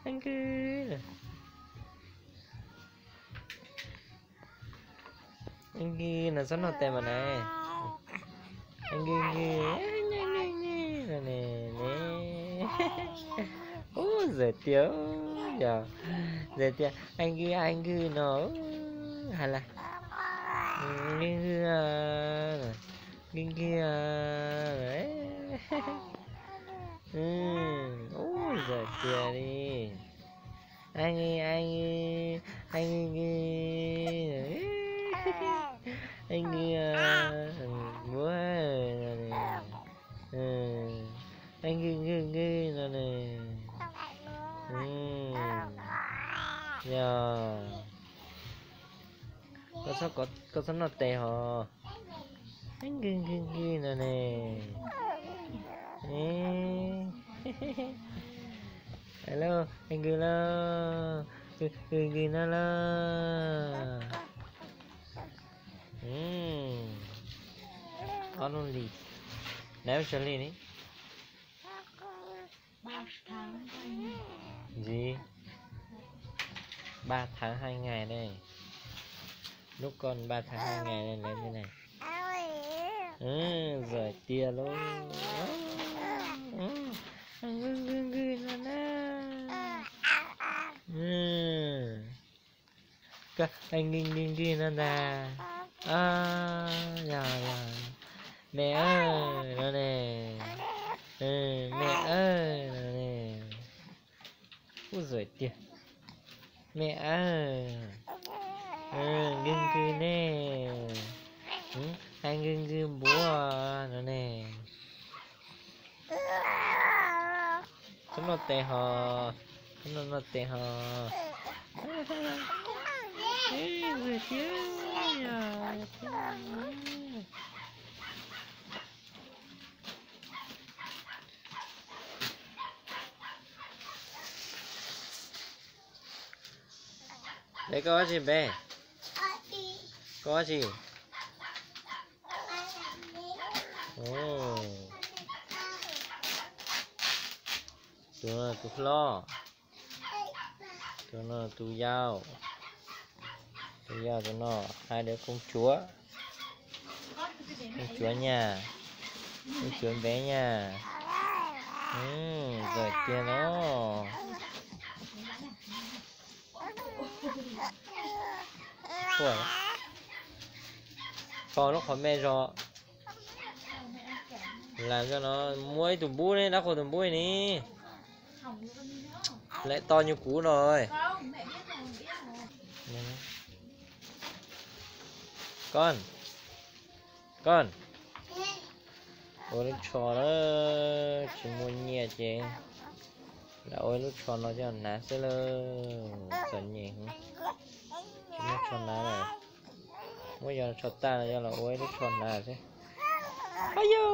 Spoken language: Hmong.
Ag Nkws, Ag Nkws no txhob noj tes mas na. Ag Nkws, Nkws, no ne, ne. Ub, zam tiag, yog zam tiag, Ag Nkws, Ag Nkws no, has las, Nkws, Nkws, Nkws, Nkws. Ub, zam tiag li. Ag Nkws, Ag Nkws, Ag Nkws, Ag Nkws, Nkws, Nkws, Nkws, Ag Nkws, Nkws, Nkws no ne. Yog, koj txhob noj tes hos. Ag Nkws, Nkws, Nkws no ne. Ag Nkws, Nkws, Nkws no. Nkws, Nkws no lauj. Ob lub hlis, nab tsawg hlis ne? Ntxiv, ba tháng hai ngày đây. Lub con ba tháng hai ngày đây, lawv li ne. Zam tiag lauj. Nkws, Nkws, Nkws no na. Koj Nkws, Nkws, Nkws no ntag. Yog, yog, me aw no ne. Me aw no ne. Ub, zam tiag, me aw. Nkws, Nkws ne. Ag Nkws, Nkws npuav no ne. Txhob noj tes hos, txhob noj, noj tes hos. Npe koj dab tsi npe? Koj dab tsi? Tus no tus hlob, tus no tus yau, tus yau tus no, hai đứa công chúa, công chúa nha, công chúa bé nha. Zam tiag no. Kho lub qhov me zog. Làm cho nó, mua ib tug npub ne, dab qhuas tus npub ne. Lại to như cũ rồi. Con, con, ua lub tsho na, tsis muaj nyiaj ces lam ua lub tsho no coj hnav xwb lauj, txom nyem heev. Tsis muaj tsho hnav lawm, muab yog tsho tag no yog los ua ib lub tsho hnav xwb. Ayu,